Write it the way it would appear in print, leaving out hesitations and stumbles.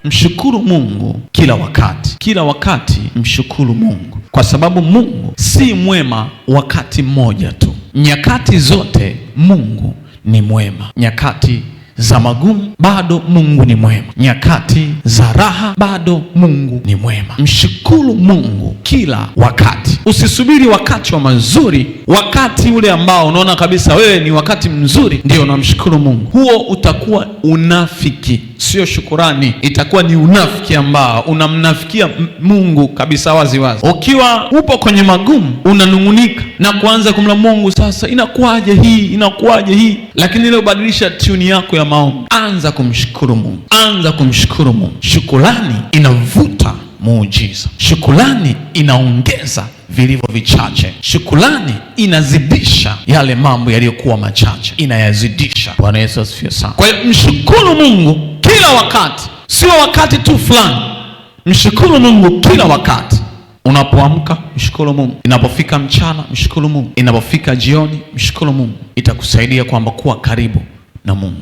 Mshukuru Mungu kila wakati, kila wakati mshukuru Mungu, kwa sababu Mungu si mwema wakati mmoja tu. Nyakati zote Mungu ni mwema. Nyakati za magumu bado Mungu ni mwema, nyakati za raha bado Mungu ni mwema. Mshukuru Mungu kila wakati, usisubiri wakati wa mazuri, wakati ule ambao unaona kabisa wewe ni wakati mzuri ndio unamshukuru Mungu. Huo utakuwa unafiki, sio shukurani, itakuwa ni unafiki ambao unamnafikia Mungu kabisa wazi wazi. Ukiwa upo kwenye magumu unanung'unika na kuanza kumla Mungu, sasa inakuwaje hii, inakuwaje hii, lakini ile ubadilisha tuni yako ya maombi, anza kumshukuru Mungu, anza kumshukuru Mungu. Shukurani inavuta muujiza, shukurani inaongeza vilivyo vichache, shukurani inazidisha yale mambo yaliyokuwa machache, inayazidisha. Bwana Yesu asifiwe sana. Kwa hiyo mshukuru Mungu kila wakati, sio wakati tu fulani. Mshukuru Mungu kila wakati. Unapoamka mshukuru Mungu, inapofika mchana mshukuru Mungu, inapofika jioni mshukuru Mungu. Itakusaidia kwamba kuwa karibu na Mungu.